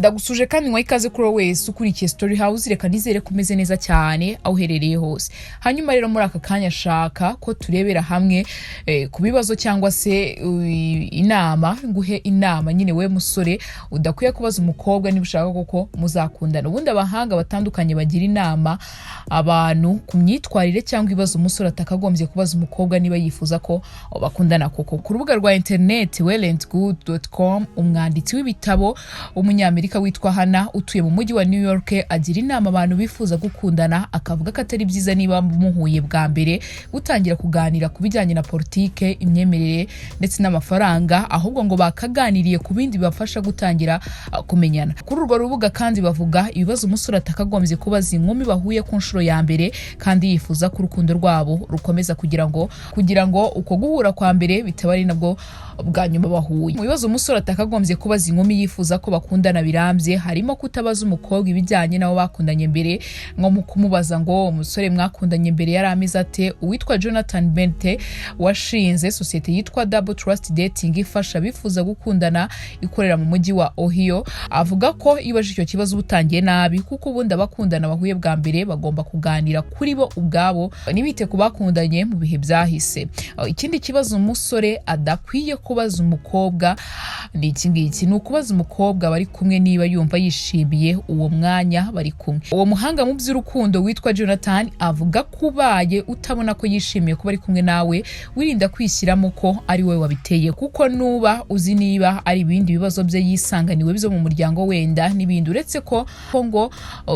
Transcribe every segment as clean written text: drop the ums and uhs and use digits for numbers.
Ndagusuje kandi nkwaye ikaze kuri wowe wese ukurikiye Story House. Reka nizere ko umeze neza cyane aho uherereye hose. Hanyuma rero muri aka kanya shaka ko turebera hamwe ku bibazo cyangwa se inama, nguhe inama nyine we musore udakwiye kubaza umukobwa niba ushaka koko muzakundana. Ubundi abahanga batandukanye bagira inama abantu ku myitwarire cyangwa ibibazo umusore atakagombye kubaza umukobwa niba yifuza ko bakundana koko. Ku rubuga rwa interineti wellandgood.com, umwanditsi w'ibitabo w'umunyamerika witwa Hana utuye mu mujyi wa New York agira inama abantu bifuza gukundana, akavuga ko atari byiza niba muhuye bwa mbere gutangira kuganira ku bijyanye na politike, imyemerere ndetse n'amafaranga, ahubwo ngo bakaganiriye ku bindi bibafasha gutangira kumenyana. Kuri urwo rubuga kandi bavuga ibibazo umusore atakagombye kubaza inkumi bahuye ku nshuro ya mbere kandi yifuza ko urukundo rwabo rukomeza, kugira ngo uko guhura kwa mbere bitaba ari nabwo bwa nyuma bahuye. Mu bibazo umusore atakagombye kubaza inkumi yifuza ko bakundana birambye harimo kutabaza umukobwa ibijyanye n'abo bakundanye mbere, nko mu kumubaza ngo umusore mwakundanye mbere yari ameze ate. Uwitwa Jonathan Bente washinze sosiyete yitwa Double Trust Dating ifasha abifuza gukundana, ikorera mu mujyi wa Ohio, avuga ko iyo ubajije icyo kibazo uba utangiye nabi, kuko ubundi abakundana bahuye bwa mbere bagomba kuganira kuri bo ubwabo, ntibite ku bakundanye mu bihe byahise. Ikindi kibazo umusore adakwiye kubaza umukobwa ni iki ngiki: ni ukubaza umukobwa bari kumwe niba yumva yishimiye uwo mwanya bari kumwe. Uwo muhanga mu by'urukundo witwa Jonathan avuga ko ubaye utabona ko yishimiye kuba ari kumwe nawe, wirinda kwishyiramo ko ari wowe wabiteye, kuko nuba uzi niba ari ibindi bibazo bye yisanganiwe byo mu muryango wenda n'ibindi, uretse ko ngo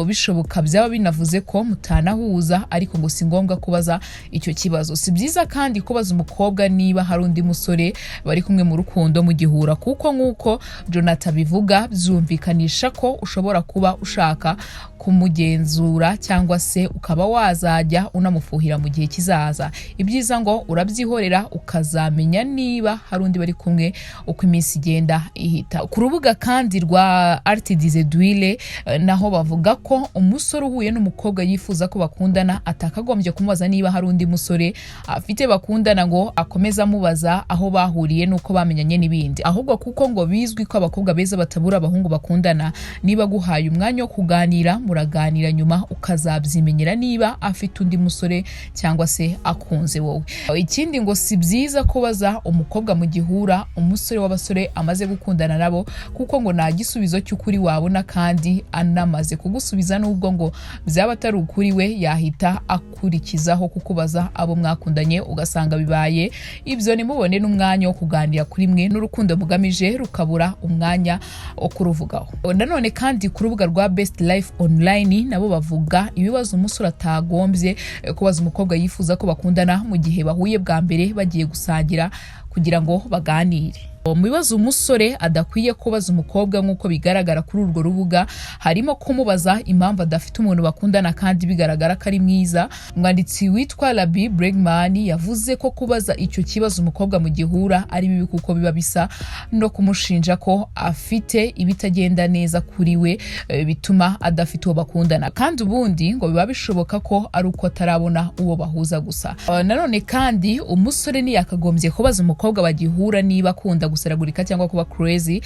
bishoboka byaba binavuze ko mutanahuza, ariko ngo si ngombwa kubaza icyo kibazo. Si byiza kandi kubaza umukobwa niba hari undi musore bari kumwe mu rukundo mugihura, kuko nk'uko Jonathan abivuga, byumvikanisha ko ushobora kuba ushaka kumugenzura cyangwa se ukaba wazajya unamufuhira mu gihe kizaza. Ibyiza ngo urabyihorera, ukazamenya niba hari undi bari kumwe uko iminsi igenda ihita. Ku rubuga kandi rwa Artidizeduile naho bavuga ko umusore uhuye n'umukobwa yifuza ko bakundana atakagombye kumubaza niba hari undi musore afite bakundana, ngo akomeze amubaza aho bahuriye n'uko bamenyanye n'ibindi, ahubwo kuko ngo bizwi ko abakobwa beza batabura abahungu bakundana, niba aguhaye umwanya wo kuganira muraganira, nyuma ukazabyimenyera niba afite undi musore cyangwa se akunze wowe. Ikindi ngo si byiza kubaza umukobwa mu gihura umusore w'abasore amaze gukundana nabo, kuko ngo nta gisubizo cy'ukuri wabona, kandi anamaze kugusubiza, nubwo ngo byaba atari ukuri, we yahita akurikizaho kukubaza abo mwakundanye, ugasanga bibaye ibyo ntimubone n'umwanya wo kuganira kuri mwe n'urukundo mugamije rukabura umwanya wo kuruvugaho. Nanone kandi ku rubuga rwa Best Life Online nabo bavuga ibibazo umusore atagombye kubaza umukobwa yifuza ko bakundana mu gihe bahuye bwa mbere bagiye gusangira kugira ngo baganire. Mu bibazo umusore adakwiye kubaza umukobwa nk'uko bigaragara kuri urwo rubuga harimo kumubaza impamvu adafite umuntu bakundana kandi bigaragara ko ari mwiza. Umwanditsi witwa Rabi Bregman yavuze ko kubaza icyo kibazo umukobwa mu gihura ari bibi, kuko biba bisa no kumushinja ko afite ibitagenda neza kuri we bituma adafite uwo bakundana, kandi ubundi ngo biba bishoboka ko ari uko atarabona uwo bahuza gusa. Nanone kandi umusore ntiyakagombye kubaza umukobwa bagihura niba akunda gusaragurika cyangwa kuba crazy.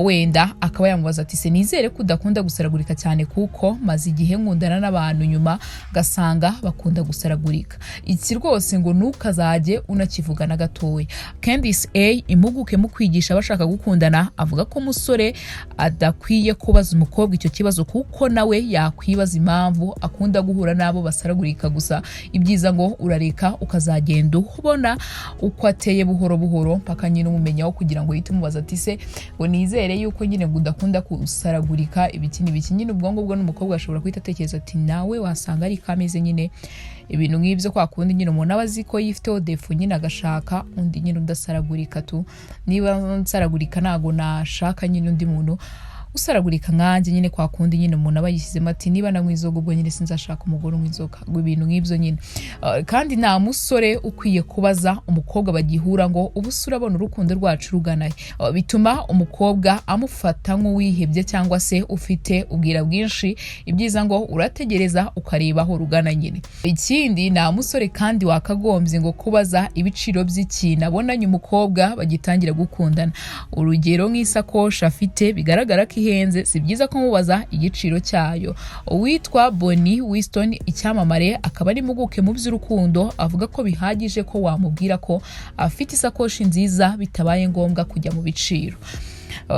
Wenda akaba yamubaza ati: "Se nizere ko udakunda gusaragurika cyane, kuko maze igihe nkundana n'abantu nyuma gasanga bakunda gusaragurika." Iki rwose ngo ntukazajye unakivuga na gatoya. Candice A, impuguke mu kwigisha abashaka gukundana, avuga ko umusore adakwiye kubaza umukobwa icyo kibazo, kuko nawe yakwibaza impamvu akunda guhura n'abo basaragurika gusa. Ibyiza ngo urareka ukazagenda ubona uko ateye buhoro buhoro mpaka nyine umumenyaho, kugira ngo uhite umubaza ati: "Se ngo nizere yuko nyine ngo udakunda gusaragurika, ibiki n'ibiki?" Nyine ubwo ngubwo n'umukobwa ashobora guhita atekereza ati: "Nawe wasanga ari kameze nyine." Ibintu nk'ibyo, kwa kundi nyine umuntu aba azi ko yifiteho défaut nyine, agashaka undi nyine udasaragurika tu. Niba nsaragurika, ntago nashaka nyine undi muntu usaragurika nkanjye nyine. Kwa kundi nyine umuntu aba yishyizemo ati: "Niba nanywa inzoga, ubwo nyine sinzashaka umugore unywa inzoga," ngo ibintu nk'ibyo nyine. Kandi nta musore ukwiye kubaza umukobwa bagihura ngo: "Ubu se urabona urukundo rwacu rugana he?" Bituma umukobwa amufata nk'uwihebye cyangwa se ufite ubwira bwinshi. Ibyiza ngo urategereza ukareba aho rugana nyine. Ikindi, nta musore kandi wakagombye ngo kubaza ibiciro by'ikintu abonanye umukobwa bagitangira gukundana, urugero nk'isakoshi afite bigaragara ko ihenze. ihenze, si byiza kumubaza igiciro cyayo. Uwitwa Bonnie Winston, icyamamare akaba ari impuguke mu by'urukundo, avuga ko bihagije ko wamubwira ko afite isakoshi nziza bitabaye ngombwa kujya mu biciro.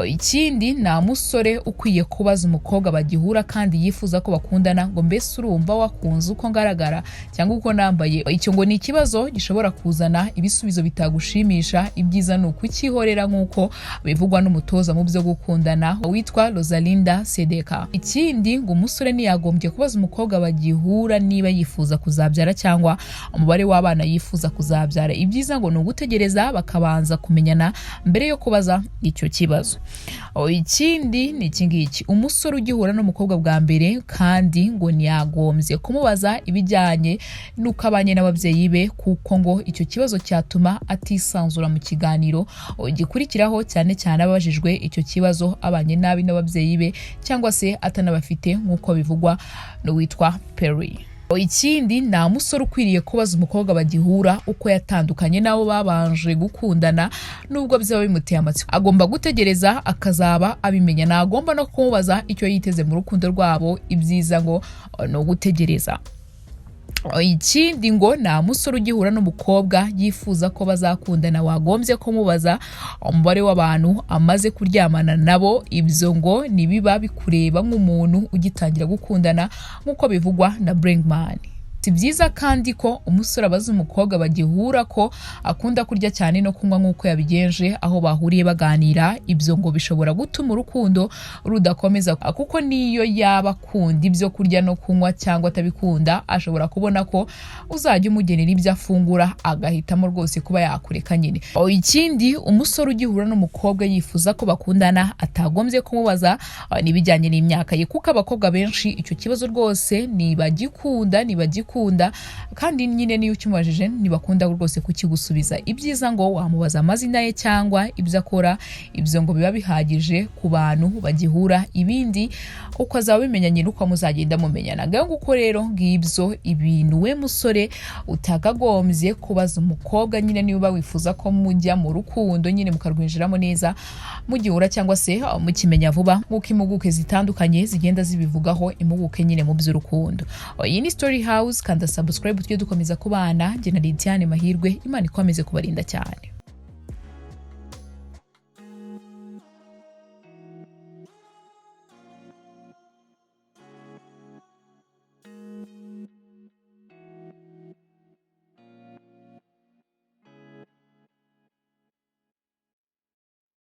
Ikindi, nta musore ukwiye kubaza umukobwa bagihura kandi yifuza ko bakundana ngo: "Mbese urumva wakunze uko ngaragara cyangwa uko nambaye?" Icyo ngo ni ikibazo gishobora kuzana ibisubizo bitagushimisha. Ibyiza ni ukukihorera, nk'uko bivugwa n'umutoza mu byo gukundana witwa Rosalinda Sedeka. Ikindi, ngo umusore ntiyagombye kubaza umukobwa bagihura niba yifuza kuzabyara cyangwa umubare w'abana yifuza kuzabyara. Ibyiza ngo ni ugutegereza bakabanza kumenyana mbere yo kubaza icyo kibazo. Ikindi ni iki ngiki: umusore ugihura n'umukobwa bwa mbere kandi ngo ntiyagombye kumubaza ibijyanye n'uko abanye n'ababyeyi be, kuko ngo icyo kibazo cyatuma atisanzura mu kiganiro gikurikiraho, cyane cyane ababajijwe icyo kibazo abanye nabi n'ababyeyi be cyangwa se atanabafite, nk'uko bivugwa n'uwitwa Perry. Ikindi, nta musore ukwiriye kubaza umukobwa bagihura uko yatandukanye n'abo babanje gukundana, nubwo byaba bimuteye amatsiko. Agomba gutegereza akazaba abimenya. Ntagomba no kumubaza icyo yiteze mu rukundo rwabo. Ibyiza ngo ni ugutegereza. Ikindi, ngo nta musore ugihura n'umukobwa yifuza ko bazakundana wagombye kumubaza umubare w'abantu amaze kuryamana nabo. Ibyo ngo ntibiba bikureba nk'umuntu ugitangira gukundana, nk'uko bivugwa na Brengman. Si byiza kandi ko umusore abaza umukobwa bagihura ko akunda kurya cyane no kunywa, nk'uko yabigenje aho bahuriye baganira. Ibyo ngo bishobora gutuma urukundo rudakomeza, kuko niyo yaba akunda ibyo kurya no kunywa cyangwa atabikunda, ashobora kubona ko uzajya umugenera ibyo afungura, agahitamo rwose kuba yakureka nyine. Ikindi, umusore ugihura n'umukobwa yifuza ko bakundana atagombye kumubaza n'ibijyanye n'imyaka ye, kuko abakobwa benshi icyo kibazo rwose ntibagikunda, ntibagikunda, kandi nyine niyo ukimubajije ntibakunda rwose kukigusubiza. Ibyiza ngo wamubaza amazina ye cyangwa ibyo akora. Ibyo ngo biba bihagije ku bantu bagihura. Ibindi uko azaba abimenya nyine uko muzagenda mumenyana. Ngaho nguko rero, ngibyo ibintu we musore utakagombye kubaza umukobwa nyine niba wifuza ko mujya mu rukundo nyine mukarwinjiramo neza mugihura cyangwa se mukimenya vuba, nk'uko impuguke zitandukanye zigenda zibivugaho, impuguke nyine mu by'urukundo. Iyi ni Story House. Kanda subscribe tujye dukomeza kubana. Njye na Lidiane Mahirwe. Imana ikomeze kubarinda cyane.